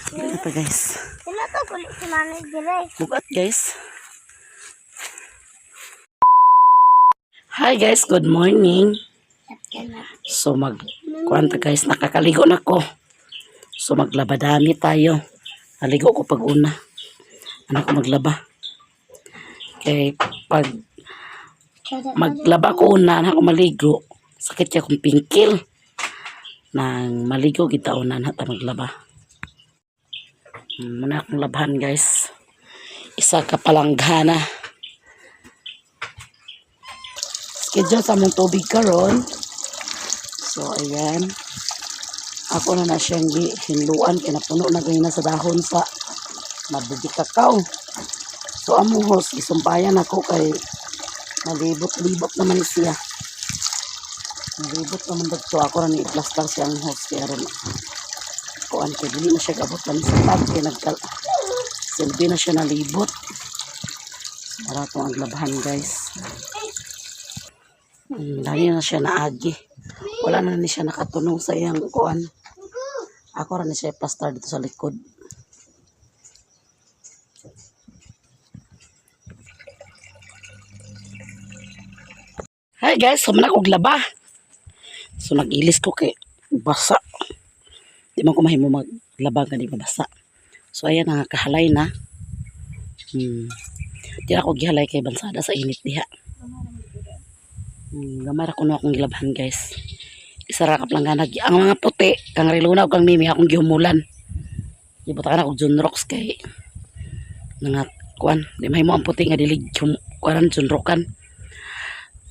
Ito, guys. Sila to kulit si Manay dire. Bugat, guys. Hi guys, good morning. So mag kuanta guys, nakakaligo na ko. So maglabadami tayo. Naligo ko pag una. Ano ko maglaba? Kay pag maglaba ko una, na ako maligo. Sakit kaya akong pingkil. Nang maligo kita una na ta maglaba. Muna akong labhan, guys. Isa ka palanggana. Schedule sa mong tubig karon. So ayan. Ako na na siyang hinluan kay napuno na ganyan sa dahon sa mabugi kakao. So among host gisumpayan ako kay malibot-libot naman siya. Malibot naman dagto ako ra ni i-plaster siya ang host kay aron kuan kay dili na siya gabot lang sa tag kay nagkal silbi na siya nalibot. Para itong ang labhan, guys. Dali na siya naagi. Wala na ni siya nakatunong sa iyang kuan. Ako ra ni siya i-plaster dito sa likod. Hi guys, so man akong laba. So nag-ilis ko kay basa. Di man ko mahimo maglaba nga di mabasa. So ayan, nakakahalay na. Di ako gihalay kay bansada sa init diha. Gamay ra kuno akong gilabhan, guys. Isa ra ka planggana. Ang mga puti, kang Riluna ug kang Mimi akong gihumulan. Gibutangan ako Junrox kay nga kuan, di mahimo ang puti nga dili kuan Junrokan.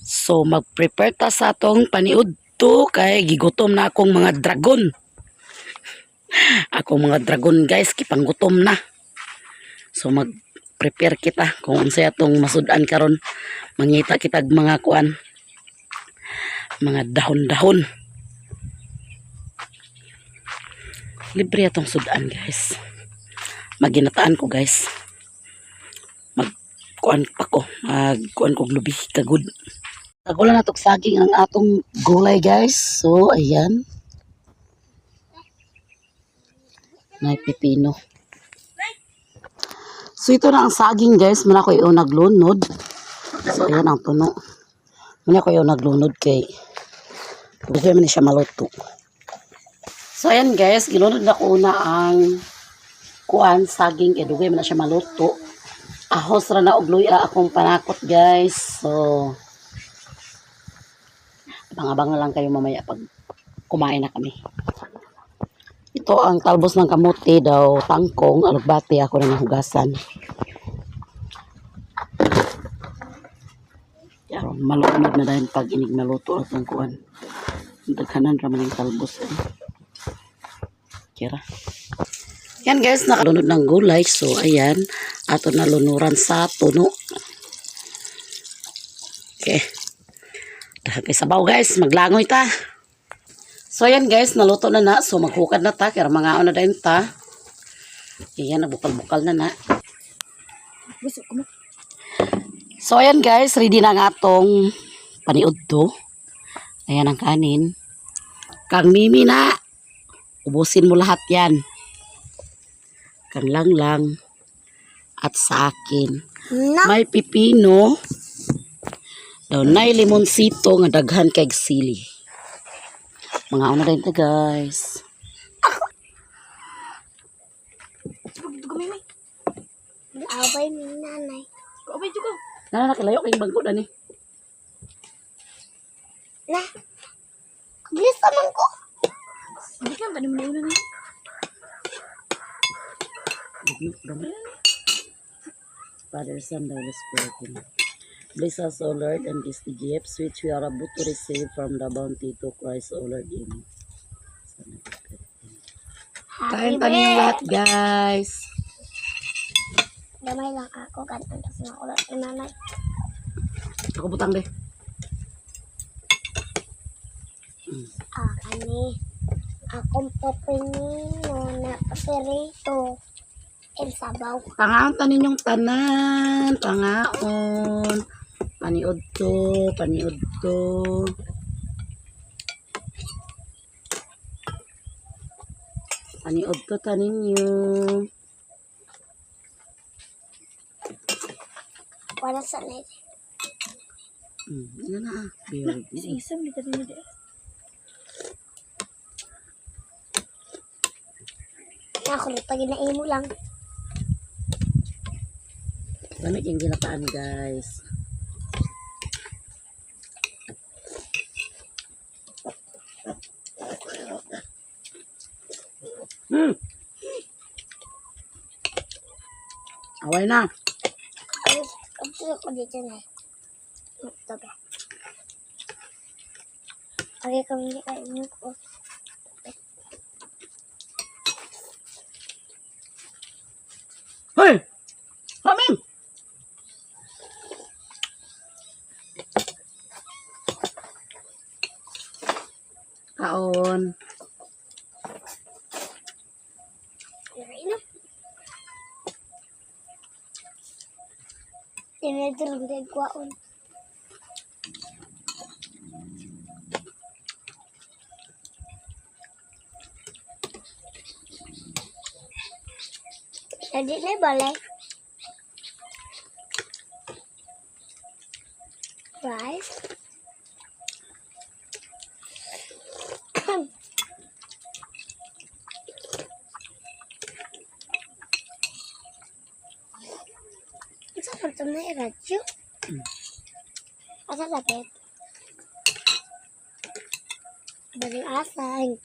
So mag-prepare ta sa atong paniudto kay gigutom na akong mga dragon. Akong mga dragon, guys, kipanggutom na. So mag-prepare kita kung unsay atong masud-an karon. Mangita kitag mga kuan, mga dahon-dahon. Libre atong sudan, guys. Maginataan ko, guys. Mag kuan pa ko, mag kuan ko lubi kagud. Tagulan na tog saging ang atong gulay, guys. So ayan. Nay pipino. So ito na ang saging, guys, muna ko yung naglunod. So ayan ang puno. Muna ko yung naglunod kay dugay man ni siya maluto. So ayan guys, gilunod na ko una ang kuan saging kay dugay man na siya maluto. Ahos ra na og luya akong panakot, guys. So abang-abang na lang kayo mamaya pag kumain na kami. Ito ang talbos ng kamote daw, tangkong, alugbati ako na nahugasan. Karon malunod na dahil pag inig naluto at ang kuan. Daghanan ra man ang talbos eh. Kira. Yan guys, nakalunod ng gulay. So ayan, ato na lunuran sa tuno. Okay. Dahil kay sabaw, guys, maglangoy ta. So ayan guys, naluto na na. So maghukad na ta, kaya mga na din ta. Ayan, nabukal-bukal na na. Gusto ko mo. So ayan guys, ready na ang atong paniudto. Ayan ang kanin. Kang Mimi na. Ubusin mo lahat yan. Kang Langlang. At sa akin. Na. May pipino. Daw nay limonsito nga daghan kay sili. Mga ano rin ta, guys. Away ni nanay. Away juga. Nana nakilayo kay bangko dani. Na. Bilis naman ko. Hindi ka tanim na una ni. Father, Son, the Holy Spirit. Amen. Bless us, O Lord, and these the gifts which we are about to receive from the bounty to Christ, O Lord. Amen. Son, and Spirit. Amen. Kain pa ninyong lahat, guys. Damay lang ako kanang kasi nakulat ni nanay. Ako butang de. Ah, kani. Akong pepinino na paperito. El sabaw. Pangaon ta ninyong tanan. Pangaon. Paniod to. Paniod to. Paniod to ta ninyo. Wala sa net. Ano na ah. Very good. Sa isang dito rin dito. Ako pag imo lang. Lamig yung ginataan, guys. Away na. Gusto ko dito na. Ito ba? Okay, kami kainin ko. Hoy! Amin! Kaon. Kain na. Tinatulog na kwaon. Jadi na balay. Rice. Asa man ito na iradyo? Asa lapit? Baling asan.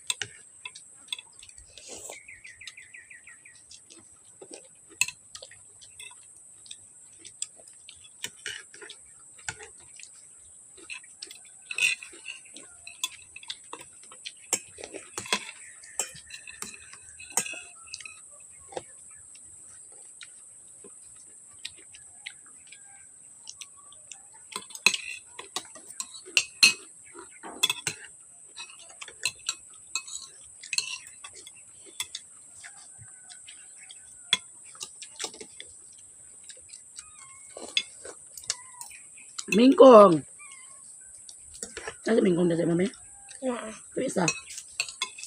Mingkong. Kasi mingkong na si mami. Na. Ito isa.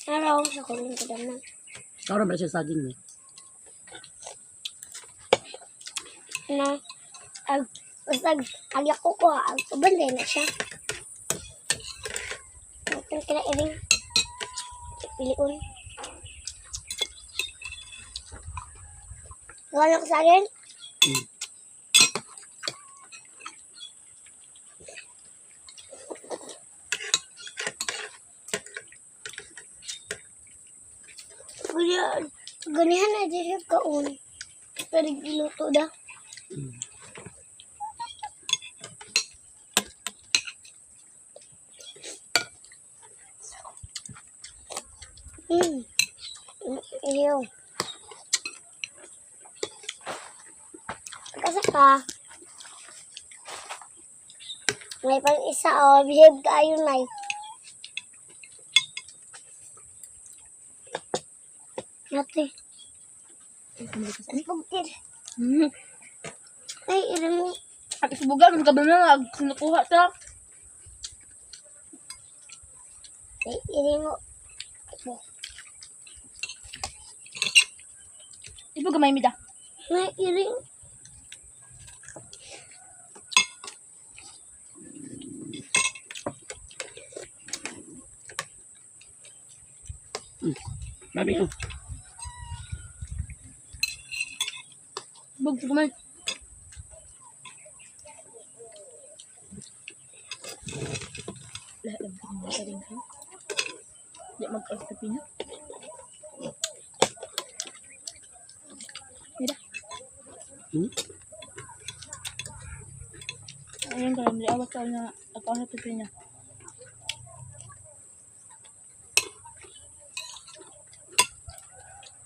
Araw sa kulong ko na. Karon ba siya saging niya? Na. Ag, basta ag, agyak ko ko, ag, uban din na siya. Ito kina iring. Piliun. Wala ko sa akin? Ganihan, ganihan na din siya kaon. Pero giluto da. Iyo. Kasi ka. May pang isa oh, behave kayo na. Nate. Pagkir. Ay, ilan mo. At isubugan, magkabal na, sinukuha ta. Ay, ilan mo. Ibo gamay mi da. May iring. Mami, oh. Bug gamay. Lahat lang ko sa rin ko. Di mag-off na. Mira. Ayun ka, hindi awat ka na ako sa pipina.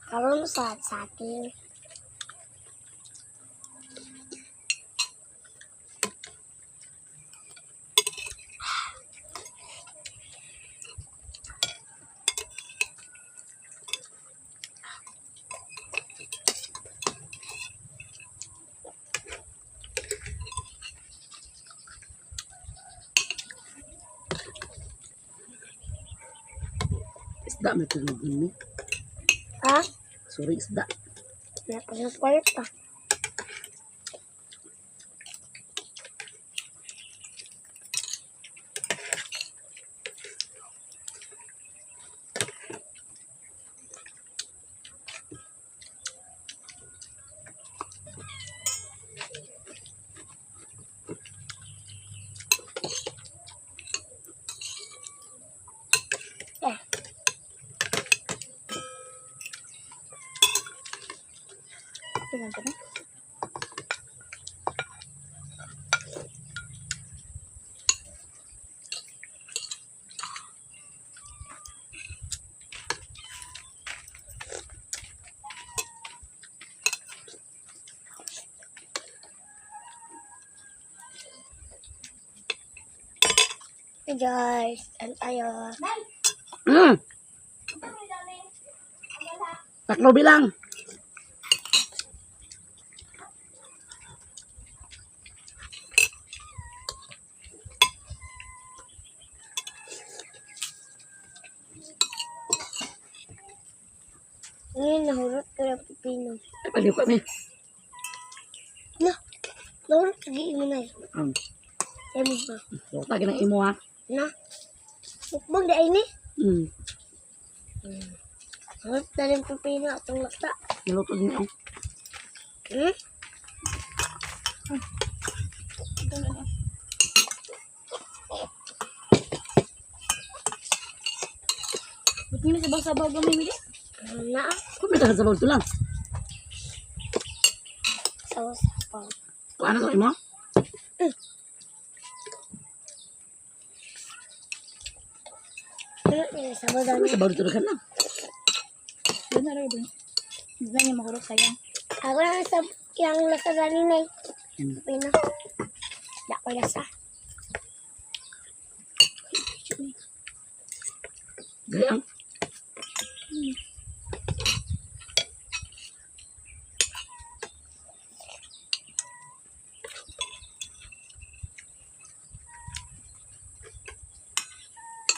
Karon sa atin. Isda may tulog ni. Ha? Sorry, isda. Napasapal pa. Eh. Tingnan ko na. Hey guys, ano tayo? Tatlo bilang. Ngayon, nahurot ko ng pipino. Ay, paliw kami. Na, nahurot ka mo na eh. Sabi mo. Huwag tayo ng imo ha. Na, mukbang di ay ni. Nahurot na rin pipino atong lata. Niluto din ako. Ito na lang. Ba't mo na sabaw-sabaw gamay, Mili? Na, Kung may sa ito lang. sawa-sawa. Kung ano to imo? Sabaw Kung may dami. sabaw dito lang. Doon na rin. Hindi na niya makurot, sayang. Ako na sa yung lasa gani na eh. Pipino. Da ko lasa. Gayang.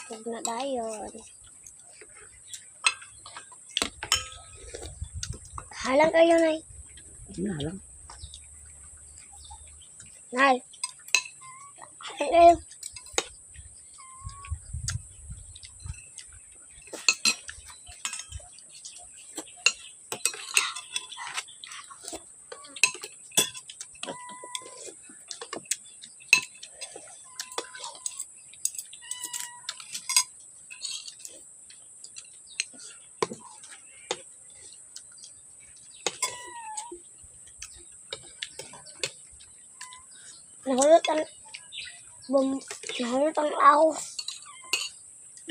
Huwag na tayo. Halang kayo, Nay. Hindi na lang. Nay. Halang kayo. Nahulot ang bum, nahulot ang ahos.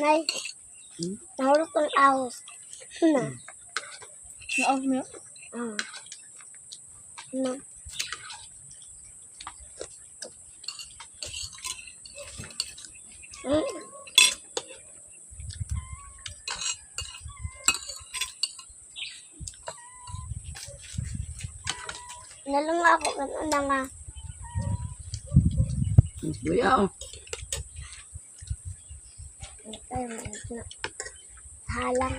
Nay. Hmm? Nahulot ang ahos. Na. Na-off mo yun? Ah. Na. Nalunga ako ganun na nga. Luya oh. Ay, mainit na. Halang.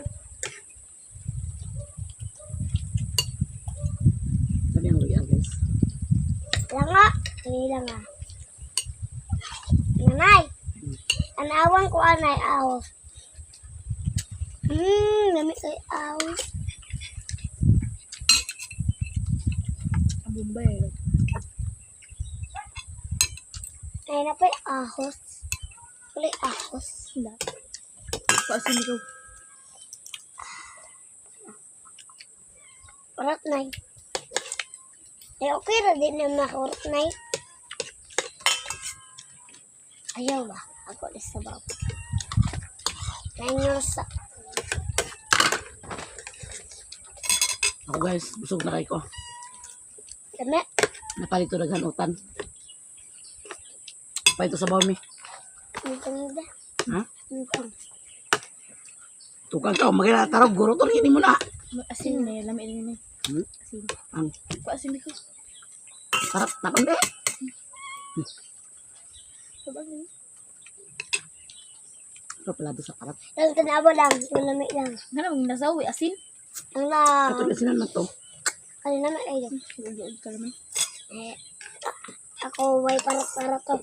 Sabi ang luya guys. Langa. Hindi lang ah. Nanay. Anawan ko anay ahos. Lami kay ahos. Ang bumbay. Ay na pa'y ahos. Wala ahos. Wala. Paasin ikaw. Urat nay. Ay okay ra din na makurot nay. Ayaw ba? Ako na sa bab. Nanyo sa Ako guys, busog na kayo ko. lami. Napalito daghan utan. Palito sa mi. Mutang da. Ha? Mutang. Tukang ka, magina tarog guro to rin mo na. Asin na yun. Lami rin yun. Asin. Ang Paasin ikaw. sarap na kundi. Paasin. Ito pala sa karat. Lang tanawa lang. Malami lang. Nga naman, nasawi. Asin. Ang la. Ato na sila na to. Ano naman ay. Gagawin ka naman. Eh, ako way para to.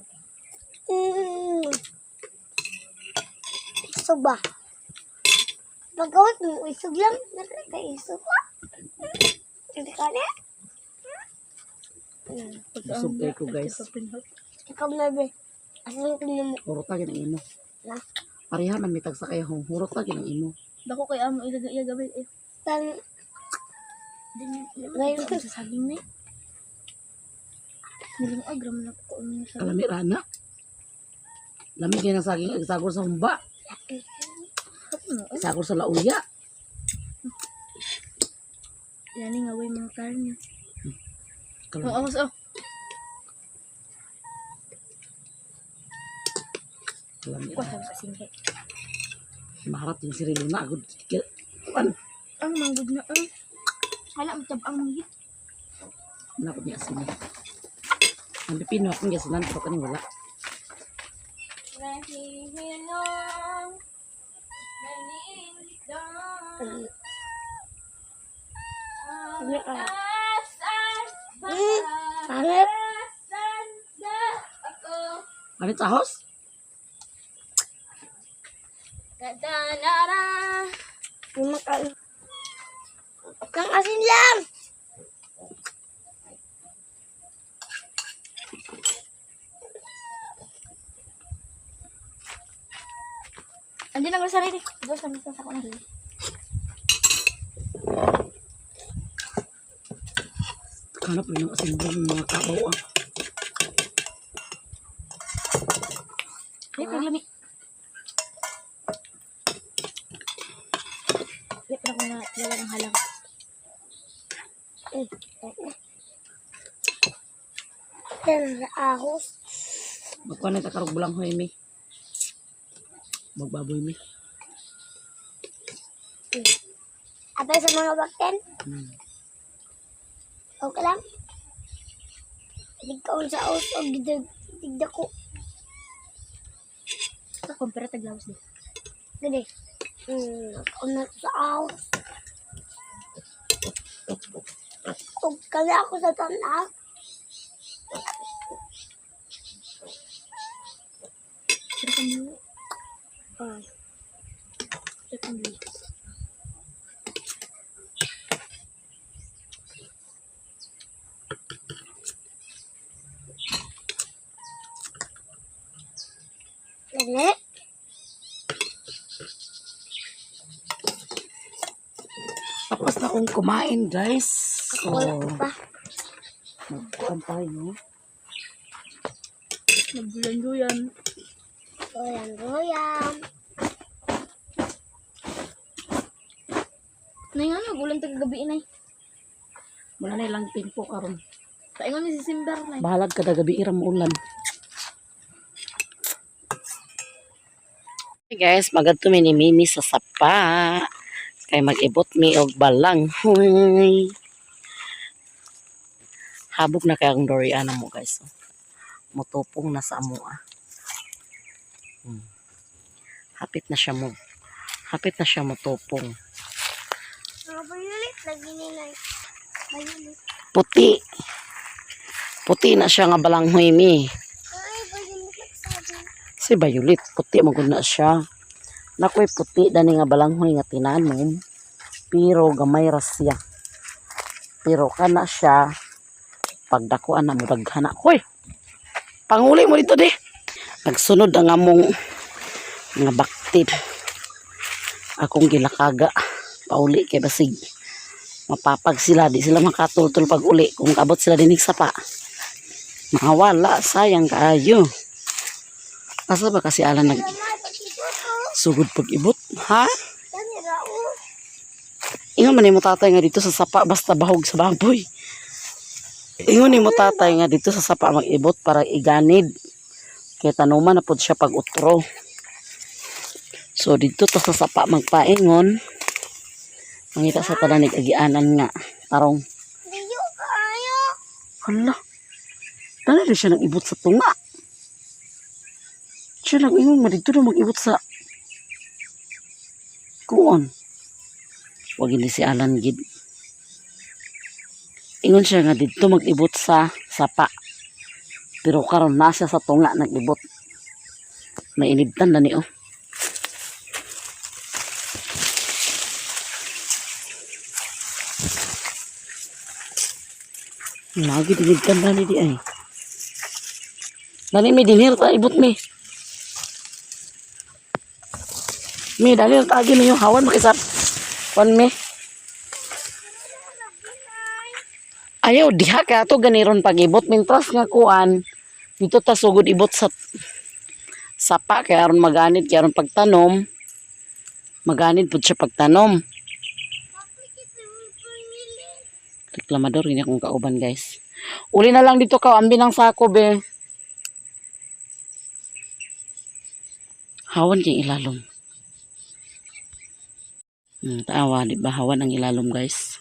Isog ba? Pagkawat mo, isog lang. Nakakaisog ba? Hindi ka na? Busog kayo ko, guys. Ikaw na be. Asan ko na mo? Hurot lagi ng imo. Na? Pareha man mitag sa kay hong. Hurot lagi ng imo. Dako kay amo ilaga iya gabi eh. Tan, Ngayon ko sa saging na eh. Nilang agram na ko ano sa Kalami rana. Lami kay nang saging ag sagol sa humba. ano. Sagol sa lauya. Yani nga way mga karne. Kalami. Oh, ako sa oh. Kalami. Kuha sa singhe. Maharap yung sirilo na agad. Kuan. Ang manggod na ang. Hala ang tab ang manggod. Wala ko niya asin. Ang pipino akong gasinan pero kaning wala. Nahihinong nanindang Ano ka? asan ba Pangit. asan na ako Ano sa house? Tadanara. Kumakain. Kang asin lang! Andun ang grocery. Dos kami sa sako na hili. Kanap rin ang asin ng mga kabaw ah. Ay, paglami. Ay, parang ko na dala ng halang. Yan, sa ahos. Magkuha na takarog bulang hoy mi. Magbaboy mi. Apay sa mga bakten. Okay lang. Tigkaon sa ahos o tigdako. Kumpara taglawas din. Gani. Kaon na sa ahos. O kami ako sa tanaw. Pero kami, Ah, pero kami. Gani. Tapos na akong kumain, guys. So, Wala pa. magkuhan tayo. Nagbulan-duyan. Goyang goyang. Nay nga, nagulan tagagabi inay. Wala na ilang timpo karon. Paingon ni si Simbar nay. Bahalag kada gabi iram ulan. Hey guys, magadto mi ni Mimi sa sapa. Kay mag-ibot mi og balanghoy. Habog na kay ang Doriana mo guys. Mutupong na sa amoa. Hapit na siya mo. Hapit na siya mutupong. Mga bayulit lagi nila. Bayulit. Puti. Puti na siya nga balanghoy mi. Ay, bayulit nagsabi. Si Violet, puti magud na siya. Nakoy puti dani nga balanghoy nga tinanom, pero gamay ra siya. Pero kana siya pagdakuan na mo daghana. Hoy. Panguli mo dito di. Nagsunod ang among mga baktit. Akong gilakaga pauli kay basig mapapag sila di sila makatultol pag uli kung abot sila dinig sapa mawala sayang kaayo. Asa ba kasi ala nag Mama, pag-ibot oh. sugod pag-ibot, ha? Dami rao. Ingon man nimo tatay nga dito sa sapa basta bahog sa baboy. Ingon nimo tatay nga dito sa sapa mag-ibot para iganid. Kay tanuman na pod siya pag utro. So dito to sa sapa magpaingon. Mangita sa tanan agianan nga tarong. Diyo kaayo. Hala. Dali rin siya nag-ibot sa tunga. Siya lang ingon nga dito na mag-ibot sa kuon. Wag hindi si Alan gid. Ingon siya nga didto mag-ibot sa sapa. Pero karon na siya sa tunga nag-ibot. Nainibtan na ni oh. Lagi dinibtan na ni di ay. Dali mi dinhir ta ibot mi. Mi dali ta agi mi yung hawan makisap. Kwan mi. Ayaw diha ka to ganiron pag-ibot mintras nga kuan dito ta sugod ibot sa sapa kay aron maganit kay aron pagtanom maganit pud siya pagtanom. Reklamador gini akong kauban, guys. Uli na lang dito ka ambi ng sako be. Hawan kay ilalom. Taawa di ba hawan ang ilalom, guys.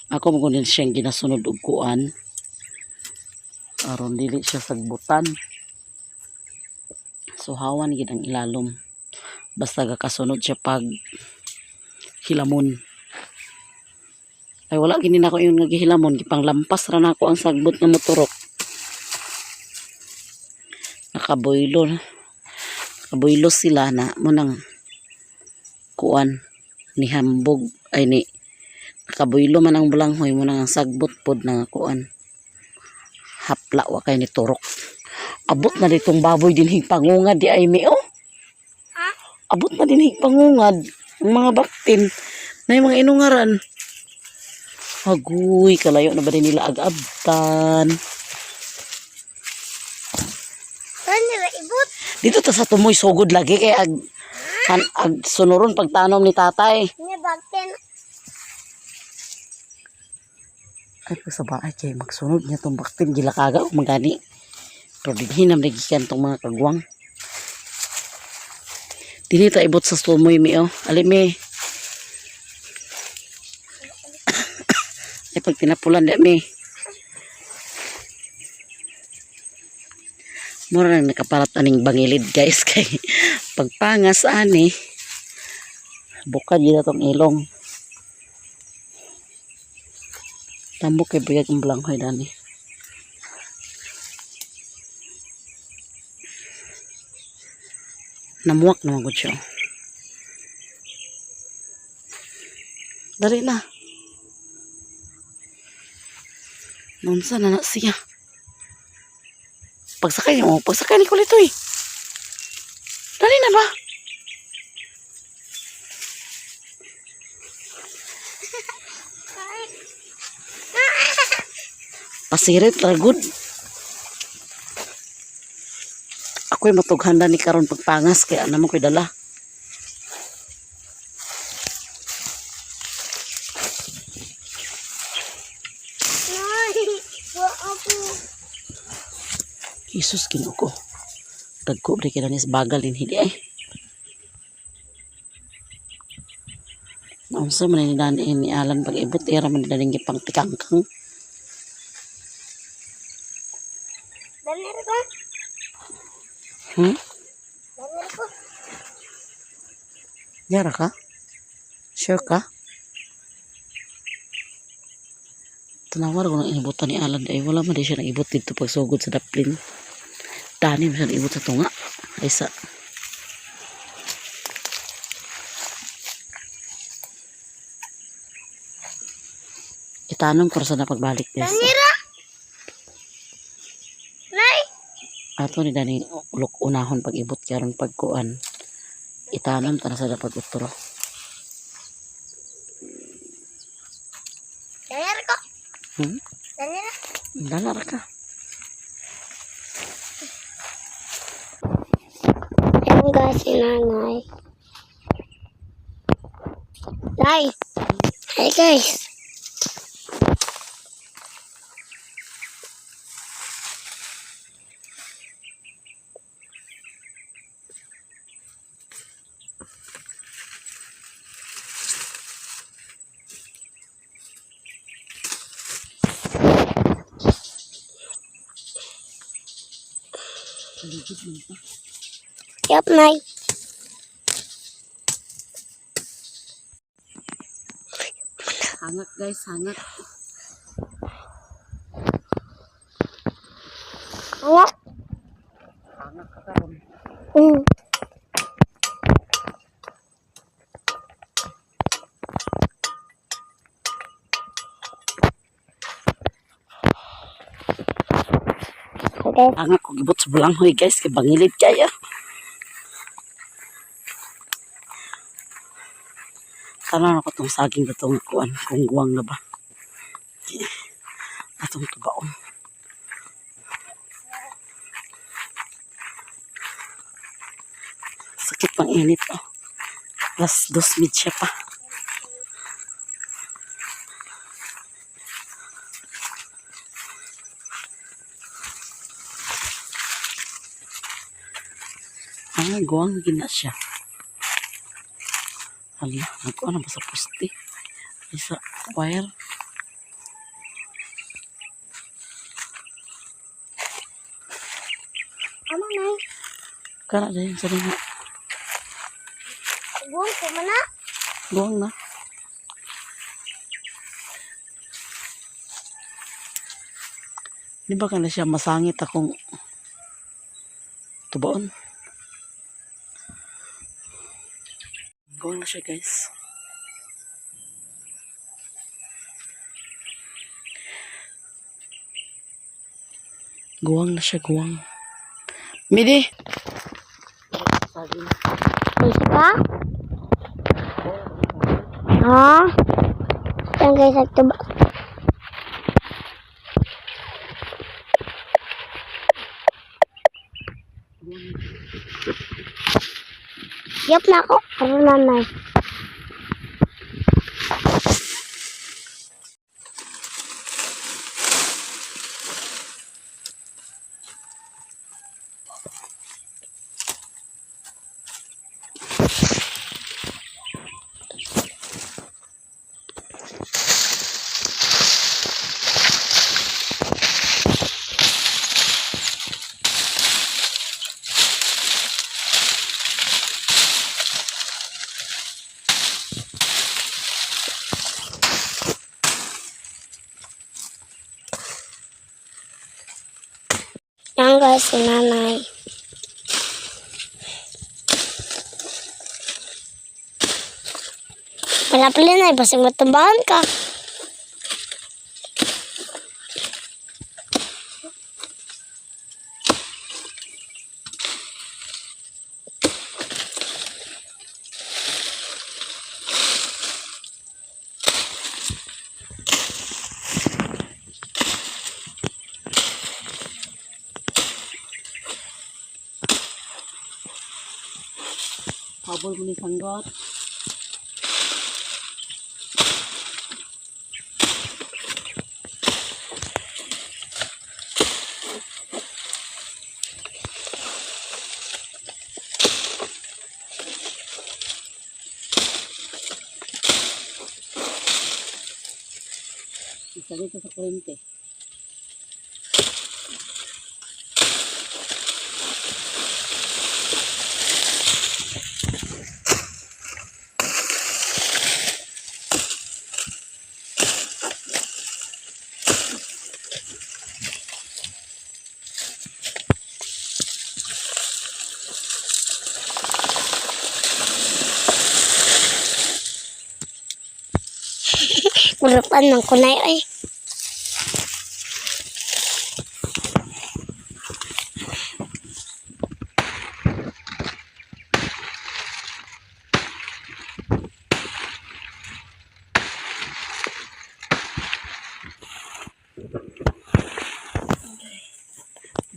Ako mo kunin siyang ginasunod og kuan. Aron dili siya sagbutan. So hawan gid ang ilalom. Basta gakasunod siya pag hilamon. Ay wala gini nako yung nagihilamon, gipanglampas ra nako ang sagbot nga motorok. Nakaboylo na. Nakaboylo sila na mo nang kuan ni hambog ay ni nakaboylo man ang bulanghoy mo nang ang sagbot pod na kuan. Hapla wa kay ni turok. Abot na ditong baboy dinhing pangungad di ay mi oh. Ha? Abot na dinhing pangungad ang mga baktin na yung mga inungaran. Agoy, kalayo na ba din nila agabtan? Saan nila ibot? Dito ta sa tumoy sugod lagi kay ag, an, ag sunuron pagtanom ni tatay. Ni bagten. Ay pag sa bahay kay magsunod niya tong baktin gilakaga o magani. Pero dinhi nam nagikan tong mga kagwang. Dili ta ibot sa tumoy mi oh. Ali mi. Ay pag tinapulan di mi. Mura nang nakaparat aning bangilid, guys, kay pagpangas ani bukad yun tong ilong. Tambok kay buyag ang blanghoy dani. Namuwak naman ko siya. Dali na. Naunsa na na siya. Pagsakay mo, pagsakay ni Kulitoy. Dali na ba? Pasirit ra good. Ako'y matughanda ni karon pagpangas kaya naman ko'y dala. Nay, wa ako. Jesus Ginoo ko. Dagko bre kay nis bagal din hidi ay. Naunsa man ni dani ni Alan pag-ibot era man ni daning gipang tikangkang. Danir ko. Danir ko. Yara ka? Sure ka? Tanawar ko nang inibutan ni Alan ay wala man di siya nang-ibot dito pagsugod sa daplin. Dani man siya nang-ibot sa tunga. Ay sa Itanom ko ra sa na pagbalik, guys. Danira. Nay, Ato ni Dani ulok unahon pag-ibot karon pagkuan. Itanom ta na sa pag utro. danir ko. Danira. Dala ra ka. Ayan guys, si nanay. Nay! Hi guys! Yup, Nay. Hangak guys, hangak. Hangak. Hangak ka karon. Okay. Hangak ko gibot sa bulanghoy guys, kay bangilid kayo. Tanaw na ko tong saging gatong kuan kung guwang na ba. Atong tubaon. Sakit pang init oh. Plus dos mid siya pa. Ah, guwang gina siya. Hala, nagkuha na ba sa poste? Ay, sa wire. Ano na? Kana din sa rin. Buong ko man na. Guwang na. Di ba ka na siya masangit akong tubaon? Guwang na siya guys. Guwang na siya, guwang. Midi! Isa pa? Ha? Yan guys, nagtuba. Yap na ako. Ano nanay? Yan guys, si nanay. Wala pala na, basig matumbahan ka. Habol mo ni sanggot. Isa dito sa kurente. Kurupan ng kunay ay.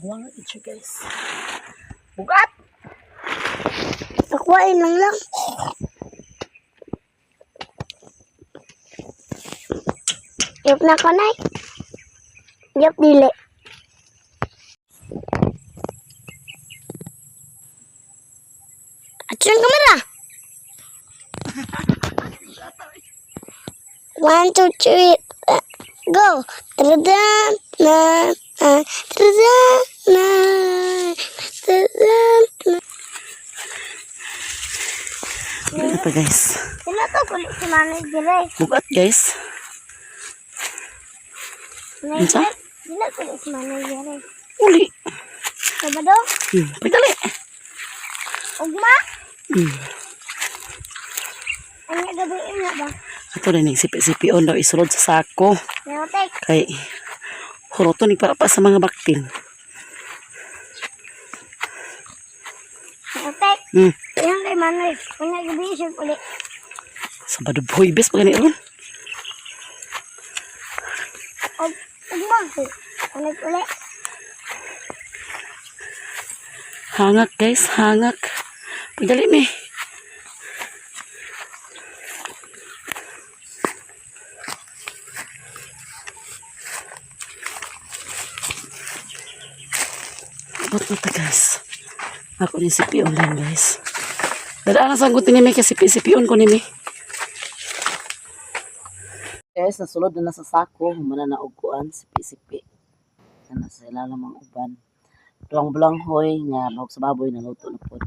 Buwang na ito guys. Bugat! Nakuhain lang lang. Yup na kunay. Yup, dili. At yung kamera. One, two, three, go. Tadam, na, na, tadam, na, tadam, na. Ito guys. Sila to kulit si Mami Dire. Bugat guys. Unsa? Dili ko is manager eh. Uli. Sabado? Pagdali. Ugma? Ano gabi nga ba? Ato rin sipi-sipion daw isulod sa sako. Neotek. Kay huroto ni para pa sa mga baktin. Neotek. Yan kay Manoy. Ano gabi siya uli. Sabado boy bes pa gani ron. Og ugma. Ano uli? Hangak guys, hangak. Pagdali mi. Abot na ta guys. Ako ni sipion lang guys. Dadaan na sanggot ni mi kasi sipion ko ni mi. Guys, nasulod na sa sako, humana na og kuan sipi-sipi. Na nasa ilalim ang uban. Tuwang bulanghoy nga bahog sa baboy naluto na pod.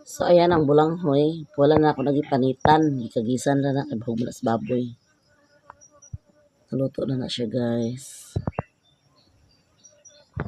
So ayan ang bulanghoy, wala na ako nagipanitan, gikagisan na na kay bahog man na sa baboy. Naluto na na siya guys.